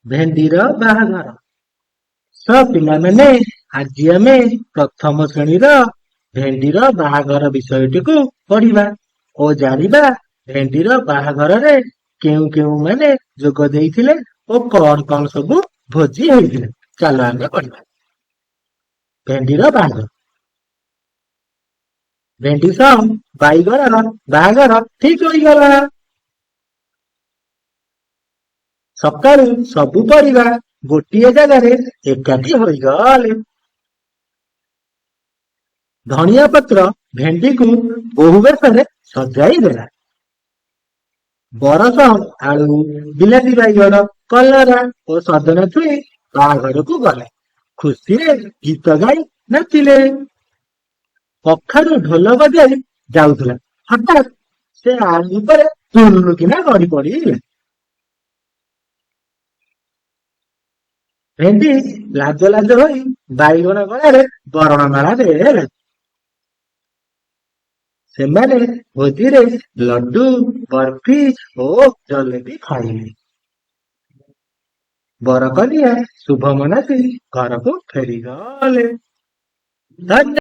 ଭେଣ୍ଡିର ବାହାଘର। ତ ପିଲାମାନେ, ଆଜି ଆମେ ପ୍ରଥମ ଶ୍ରେଣୀର ଭେଣ୍ଡିର ବାହାଘର ବିଷୟଟିକୁ ପଢିବା ଓ ଜାଣିବା ଭେଣ୍ଡିର ବାହାଘରରେ କେଉଁ କେଉଁମାନେ ଯୋଗ ଦେଇଥିଲେ ଓ କଣ କଣ ସବୁ ଭୋଜି ହେଇଥିଲା। ଚାଲ ଆମେ ପଢିବା ଭେଣ୍ଡିର ବାହାଘର। ଭେଣ୍ଡି ସହ ବାଇଗଣର ବାହାଘର ଠିକ ହୋଇଗଲା। ସକାଳୁ ସବୁ ପରିବା ଗୋଟିଏ ଜାଗାରେ ଏକାଠି ହୋଇଗଲେ। ଧଣିଆ ପତ୍ର ଭେଣ୍ଡିକୁ ବୋହୂ ବେଶରେ ସଜାଇ ଦେଲା। ବର ସହ ଆଳୁ, ବିଲାତି ବାଇଗଣ, କଲରା ଓ ସଜନା ଛୁଇଁ ବାହାଘରକୁ ଗଲେ। ଖୁସିରେ ଗୀତ ଗାଇ ନାଚିଲେ। କଖାରୁ ଢୋଲ ବଜାଇ ଯାଉଥିଲା, ହଠାତ୍ ସେ ଆଳୁ ଉପରେ ଦୁଲୁକିନା ଗଡି ପଡିଲା। ଭେଣ୍ଡି ଲାଜ ଲାଜ ହୋଇ ବାଇଗଣ ଗଳାରେ ବରଣମାଳା ଦେଲା। ସେମାନେ ଭୋଜିରେ ଲଡୁ, ବର୍ଫି ଓ ଜଲେବି ଖାଇଲେ। ବରକନ୍ୟା ଶୁଭ ମନାସି ଘରକୁ ଫେରିଗଲେ। ଧନ୍ୟ